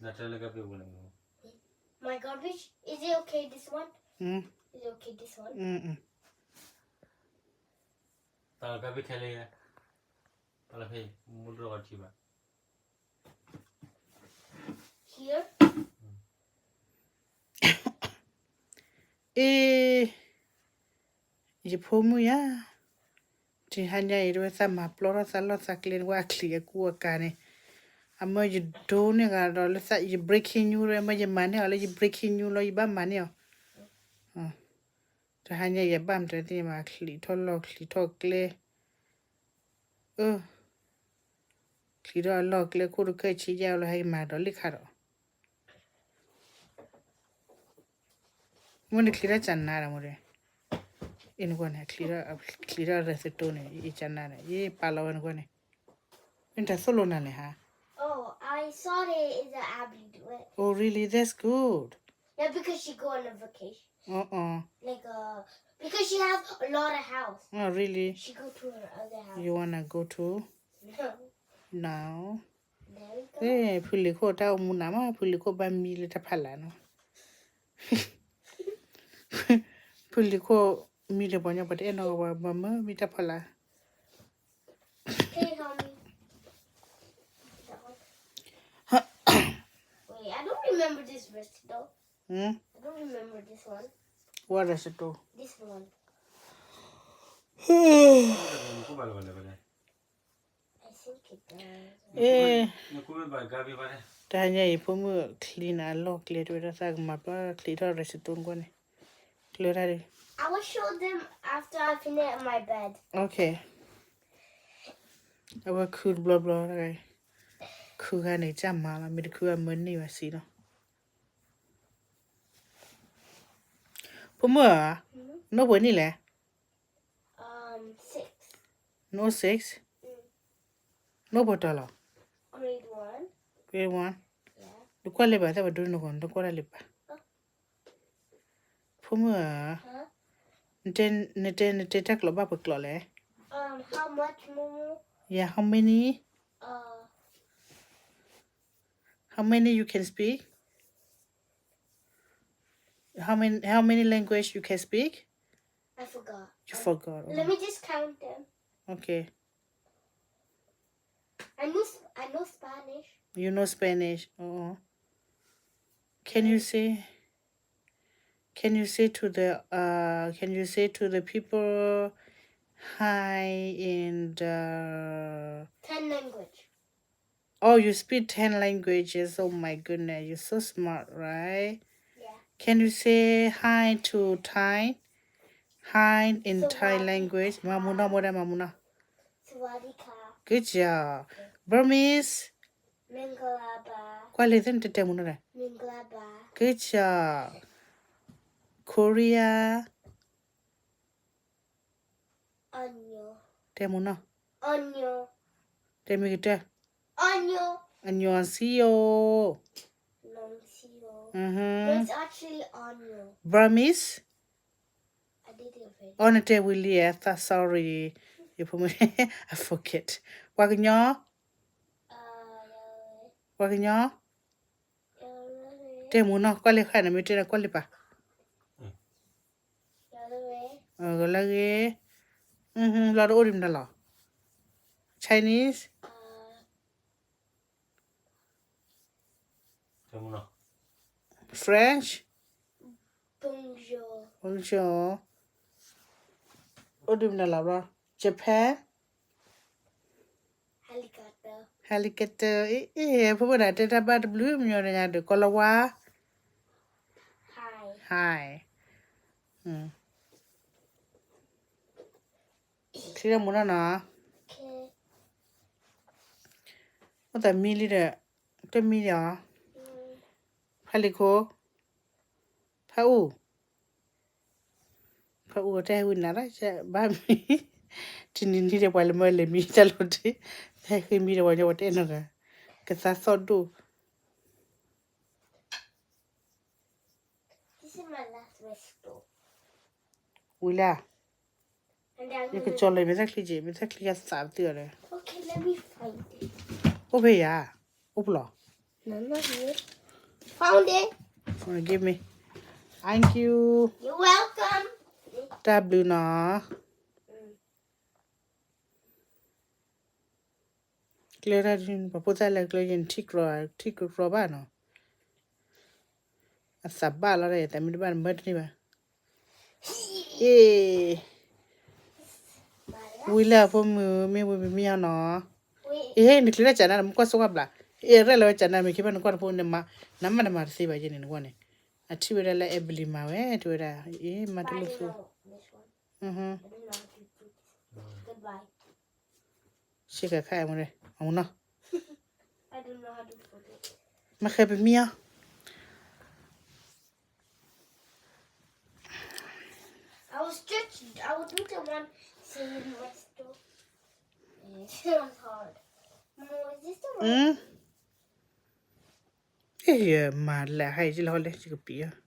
တၢ်လၢကပ့ၢ်ပူၤန့ၣ် My garbage, is it okay this one? อืม Is it okay this one? อืมอืม တၢ်လၢကပ့ၢ်ထဲလဲၣ် တၢ်လၢဖဲ မူတြီထံဘၣ် Here? အ့ ယဖိမုၣ်ယၤ တဟါညါအံၤ တဝဲသးမၤပျီထီၣ်သးလီၢ်သးကျဲန့ၣ် ဝဲအချံအကူအကၤန့ၣ် အမၢယဒိန့ၢ်ဂၤဒီးလၢသး ယ breaking news လၢ မၢယမၤန့ၢ်အီၤလၢယ breaking news လီၤ ယဘၣ်မၤန့ၢ်အီၤ တဟါညါယဘၣ်မတၤသ့ၣ်မး ချံးထီၣ်လီၢ်ချံးထီၣ်ကျဲ အၢ ချံးထီၣ်အလီၢ်ကျဲခိၣ်တခၢၣ်ဆံးယါလီၤ ဟဲက့ၤမၤဒီးလံခါဒီး မ့ၢ်နချံးထီၣ်ကနါဒီးမ့ၢ်ဒီး အ့ၣ်နကွၢ်န့ၣ် ချံးထီၣ် ချံးထီၣ်ရသတိၣ်န့ၣ် အ့ၣ်ကနါဒီး ယပာ်လီၤဝဲနကွၢ်န့ၣ် မ့ၢ်တၢ်သိၣ်လိနၤလဲၣ်ဟါ Oh, I saw it in the Abby do it. Oh, really? That's good. Yeah, because she go on a vacation. Uh-uh. Like, uh, because she has a lot of house. Oh, really? She go to her other house. You wanna go to? No. No. There we go. ဖုလံၤခိၣ်တၢ်အိၣ်မူနးမး ဖုလံၤခိၣ်ဘၣ်မံလၢတၢ်ဖးလၢ်နီၤ ဖုလံၤခိၣ်မံဒီးပှၤညီပှၤတအဲၣ်နီၣ်ဝဲ ဘၣ်မၢမံတၢ်ဖးလၢ် Can you help me? That one. Wait, I don't remember this recipe though. Hmm? I don't remember this one. What recipe? This one. အ့ တဟါညါအံၤ ဖိမုၣ်ချံးနၤအလီၢ်ကျဲ တဝဲဒၣ်သးကမၤပျီချံးထီၣ် recipe ကွၢ်န့ၣ် ကျၢၤတၢ်ဒုး I will show them after I finish my bed. Okay. အဝဲခုတဘျီဘျီ ခုဂၤန့ၣ် ကစၢ်မၤလီၤ မ့ၢ်တခုအမၢန့ၢ်ဝဲစံးလီၤ ဖိမုၣ်ဧၢ, နအိၣ်ပှဲၤနံၣ်လဲၣ်, Um, six. နအိၣ် six? Mm. နအိၣ်ပှဲၤတီၤလီၤ. Grade one. Grade one? Yeah. နကွၢ်လံာ်ပာ်သ့ၣ်ပှၤဒိနဂီၢ် နတကွၢ်တၢ်လံာ်ပာ်. Oh. ဖိမုၣ်ဧၢ, Huh? နတဲ, နတဲ, နတဲတၢ်ကျိာ်ဘၣ်ပှဲၤကျိာ်လဲၣ်. Um, how much, Momo? Yeah, how many? Uh, How many you can speak? How many, how many language you can speak? I forgot. You Um, forgot. Let Oh. me just count them. Okay. I know, s- I know Spanish. You know Spanish. Oh. Can you And say, can you say to the, uh, can you say to the people hi in the Ten language. Oh, you speak ten languages. Oh my goodness, you're so smart, right? Yeah. Can you say hi to Thai? Hi in Thai language. မၤမူနီၢ် မိၢ်ဒဲ မၤမူနီၢ်. สวัสดีค่ะ. Good job. Burmese. မင်္ဂလာပါ. ကွၢ်လံာ်သ့ၣ်နတတဲမူနီၢ်လဲၣ်. မင်္ဂလာပါ. Good job. Korea. အညို. တဲမူနီၢ်. အညို. တဲမ့ၢ်ကတၢၢ်. အညို. 안녕하세요. 안녕하세요. Mm-hmm. But it's actually အညို. Burmese? I did it already. အိ နတဲဝံၤလံဧါ, သး sorry. ယဖိမုၣ် I forget. ပှၤကညီ. အာ, ပှၤကညီ. တဲမူနီၢ် ကွၢ်လံာ်ဃာ်န့ၣ် မ့ၢ်တဲနၤကွၢ်လံာ်ပာ်. ဂီၤလၢအဂ့ၤ, လီၤတအိၣ်ဒံးမနုၤလီၤ. Chinese, French, Bonjour. အိၣ်ဒံးမနုၤလီၤ. Japan, Helicopter. Helicopter, အ့ၣ် အ့ၣ် ဖိမုၣ်ဒၣ်တဲတၢ်ဘၣ်တဘျုးမညီတညါဒီး ကိလၤဝါ. Hi. Hi. ချံထီၣ်မူနီၢ်နီၤ. Okay. အိၣ်သးမံလံဒီး, တမံလံအီၤ. ဖးလံာ်ခိၣ်, ဖးအူၣ် ဖးအူၣ်တဲဝံၤနၤဒၣ် ဘၣ်မံ, တနံၤနံၤဒီး ပှၤလၢမၢလဲၤမံတၢ်လီၤတံၢ်, ဟဲဃ့မံဒီး ပှၤညီပှၤတအဲၣ်နီတဂၤ, ကသးသီၣ်ဒိၣ်. This is my last recipe. ဝံၤလၢ And then I'm ယက gonna ကၠီလီၤ မ့ၢ်သၣ်ချံက့ၤ မ့ၢ်သၣ်ချံကသးပသ့ၣ်အီၤဒီး. Okay, let me find it. အိၣ်ဖဲယၤ, အိၣ်ပလီၢ်. No, not here. Found it. Give me. Thank you. You're welcome. တၢ်ဘျုးနီၤ. ကျဲတၢ်ဒ် ပှၤဖိသၣ်လဲၤကျဲယဲၢ် ထံကြီၤ ထံကြီၤဘၣ်နီၤ. အသးဘၣ်လီၤဒီး ယသးမ့ၢ်တဘၣ်နမၢတန့ၢ်ဘၣ်. အ့ ဝံလၢအဖိမုၣ် မ့ၢ်ဝံပမံအီၤနီၤ. အ့ နချံတၢ်ကနၣ် နမ့ၢ်ကွၢ်စိကွၢ်ဘျး. အ့ ရဲၣ်လီၤဝဲကနၣ် မ့ၢ်ခံဘၣ်နကွၢ်တဖိန့ၣ်မး, နမၤနမၤတသ့ဘၣ်ယဲန့ၣ် နကွၢ်န့ၣ်. အထံၣ်ဝဲဒၣ်လၢ Evelyn မၤဝဲ ထံၣ်ဝဲဒၣ် အ့ မၤတလိၣ်သူ ဆ့ကၤခါအမူနီၤ. မၤဃဲပမံအီၤ. I was stretching. I was doing the one sitting next to. It was hard. Mom, is this the right? မၤလဲၤဟဲယလီၤလဲၤ ယကပံၤ